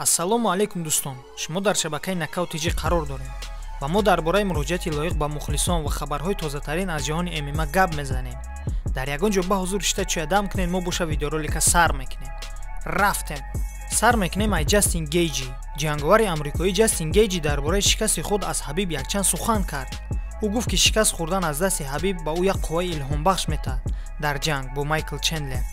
Ассалому алайкум, дӯстон. Шумо дар шабакаи Нокаут ТЖ қарор дорем ва мо дар бораи муроҷиати Лоиқ ба мухлисон ва хабарҳои тозатарин аз ҷаҳони ММА гап мезанем. Дар ягон ҷо ба ҳузур шита чоя дам кунед, мо боша видеоролика сар мекунем. Рафтем. Сар мекунем ай Ҷастин Гейҷи. Ҷанговари амрикоӣ Ҷастин Гейҷи дар бораи шикасти худ аз Ҳабиб якчанд сухан кард. Ӯ гуфт, ки шикаст хӯрдан аз дасти Ҳабиб ба ӯ як қувваи илҳомбахш метаҳад дар ҷанг бо Майкл Чендлер.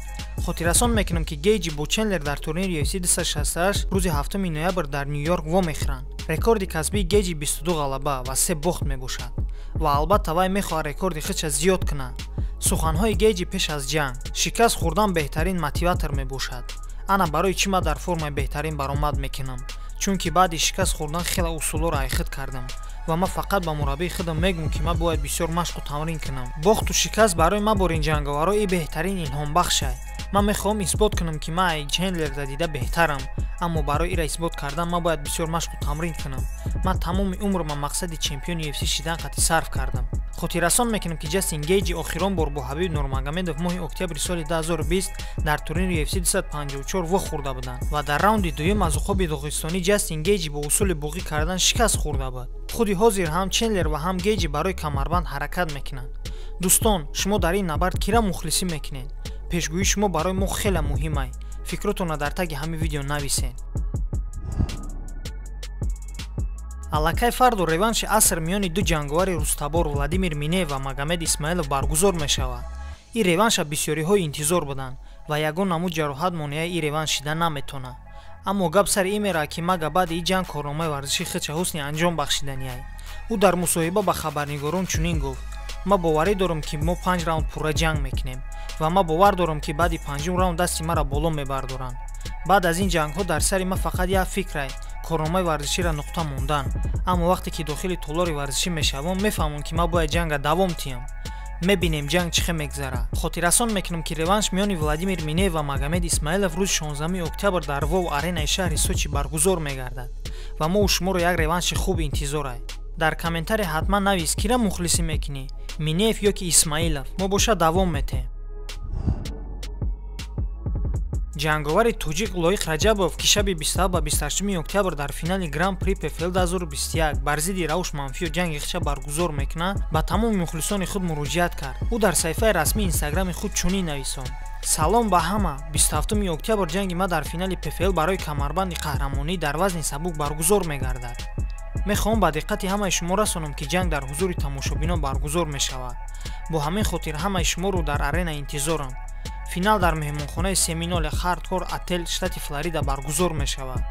Хотиррасон мекунам, ки Гейҷи бо Чендлер дар турнири UFC 268 рӯзи 7 ноябр дар Ню-Йорк вомехӯранд. Рекорди касбии Гейҷи 22 ғалаба ва 3 бохт мебошад ва албатта вай мехоҳад рекорди худша зиёд кунад. Суханҳои Гейҷи пеш аз ҷанг: «Шикаст хӯрдан беҳтарин мотиватор мебошад. Ана барои чӣ ман дар формаи беҳтарин баромад мекунам, чунки баъди шикаст хӯрдан хеле усулҳоро айхид кардам ва ман фақат ба мураббии худам мегӯм, ки ман бояд бисёр машқу тамрин кунам. Бохту шикаст барои ман бо ин ҷанговаро и беҳтарин илҳомбахшай. Ман мехоҳам исбот кунам, ки ман ай Чендлерда дида беҳтарам, аммо барои ира исбот кардан ман бояд бисёр машқу тамрин кунам. Ман тамоми умрма мақсади чемпиони UFC шидан қатъи сарф кардам». Хотиррасон мекунам, ки Ҷастин Гейҷи охирон бор бо Ҳабиб Нурмагомедов моҳи октябри соли 2020 дар турнири UFC 254 вохӯрда буданд ва дар раунди дуюм аз уқоби доғистонӣ Ҷастин Гейҷи бо усули буғӣ кардан шикаст хӯрда буд. Худи ҳозир ҳам Чендлер ва ҳам Гейҷи барои камарбанд ҳаракат мекунанд. Дӯстон, шумо дар ин набард кира мухлисӣ мекунед? Пешгӯии шумо барои мо хеле муҳимай. Фикротонро дар таги ҳамин видео нависед. Аллакай фарду реванши аср миёни ду ҷанговари рустабор Владимир Минеев ва Магомед Исмаилов баргузор мешавад. Ин реванша бисёриҳо интизор буданд ва ягон намуд ҷароҳат монеаи ин реванш шида наметавонад. Аммо гап сари ин меравад, ки Мага баъди ин ҷанг корномаи варзишии худша ҳусни анҷом бахшиданиай. Ӯ дар мусоҳиба ба хабарнигорон чунин гуфт: «Ман боварӣ дорам, ки мо панҷ раунд пурра ҷанг мекунем ва ман бовар дорам, ки баъди панҷум раунд дасти маро боло мебардоранд. Баъд аз ин ҷангҳо дар сари ман фақат як фикрай: корномаи варзиширо нуқта мондан. Аммо вақте ки дохили толори варзишӣ мешавам, мефаҳмам, ки ман бояд ҷанга давом тиҳам. Мебинем, ҷанг чӣ хел мегзарад». Хотиррасон мекунам, ки реванш миёни Владимир Минеев ва Магомед Исмаилов рӯзи 16 октябр дар Вов Аренаи шаҳри Сочи баргузор мегардад ва мо шуморо як реванши хуб интизорай. Дар комментария ҳатман навис, кира мухлисӣ мекунӣ: Минеев ё ки Исмаилов. Мо боша давом метем. Ҷанговари тоҷик Лоиқ Раҷабов, ки шаби 27 ба 28 октябр дар финали Гран При ПФЛ 2021 бар зидди Рауш Манфиё ҷанги худша баргузор мекунад, ба тамоми мухлисони худ муроҷиат кард. Ӯ дар саҳифаи расмии Инстаграми худ чунин нависонд: «Салом ба ҳама! 27 октябр ҷанги ман дар финали ПФЛ барои камарбанди қаҳрамонӣ дар вазни сабук баргузор мегардад. Мехоҳам ба диққати ҳамаи шумо расонам, ки ҷанг дар ҳузури тамошобинон баргузор мешавад. Бо ҳамин хотир ҳамаи шуморо дар арена интизорам. Финал дар меҳмонхонаи Семиноле Хардкор Отел, штати Флорида, баргузор мешавад».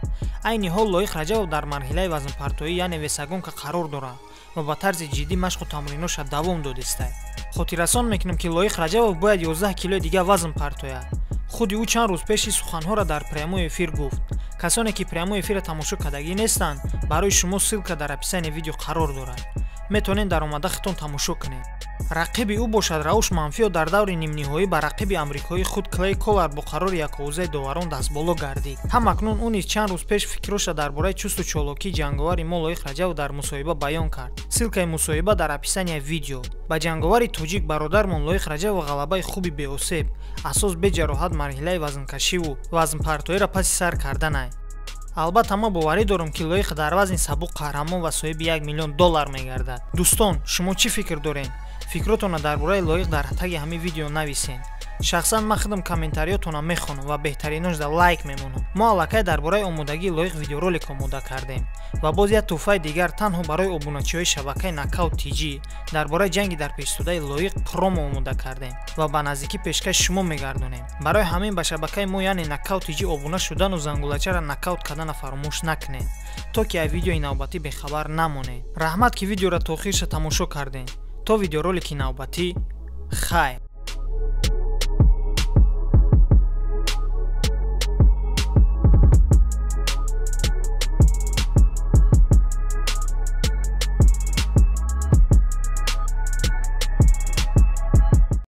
Айни ҳол Лоиқ Раҷабов дар марҳилаи вазнпартоӣ, яъне весогонка, қарор дорад ва ба тарзи ҷиддӣ машқу тамриноша давом додистай. Хотиррасон мекунам, ки Лоиқ Раҷабов бояд 11 килои дигар вазн партояд. Худи ӯ чанд рӯз пеши суханҳоро дар прямой эфир гуфт. Касоне ки прямой эфирро тамошо кардагӣ нестанд, барои шумо ссылка дар описании видео қарор дорад, метавонед дар омада худтон тамошо кунед. Рақиби ӯ бошад Рауш Манфиё дар даври нимниҳоӣ ба рақиби амрикоии худ Клей Колар бо қарори яковозаи доварон дастболо гардид. Ҳам акнун ӯ низ чанд рӯз пеш фикроша дар бораи чусту чолокии ҷанговари мо Лоиқ Раҷабов дар мусоҳиба баён кард. Ссылкаи мусоҳиба дар описанияи видео. Ба ҷанговари тоҷик бародармон Лоиқ Раҷабов ғалабаи хуби беосеб, асос беҷароҳат марҳилаи вазнкашиву вазнпартоиро паси сар карданай. Албатта, ман боварӣ дорам, ки Лоиқ дар вазни сабук қаҳрамон ва соҳиби 1 миллион доллар мегардад. Дӯстон, шумо чӣ фикр доред? Фикротонро дар бораи Лоиқ дар таги ҳамин видео нависед. Шахсан ман худам комментариётонро мехонам ва беҳтариношда лайк мемонам. Мо аллакай дар бораи омодагии Лоиқ видеоролик омода кардем ва боз як тӯҳфаи дигар танҳо барои обуначиҳои шабакаи Нокаут ТЖ дар бораи ҷанги дар пешистодаи Лоиқ промо омода кардем ва ба наздикӣ пешкаши шумо мегардонем. Барои ҳамин ба шабакаи мо, яъне Нокаут ТЖ, обуна шудану зангулачаро нокаут кардана фаромӯш накунед, то ки аз видеои навбатӣ бехабар намонед. Раҳмат, ки видеоро то охирша тамошо кардем. То видеоролики навбатӣ, хайр.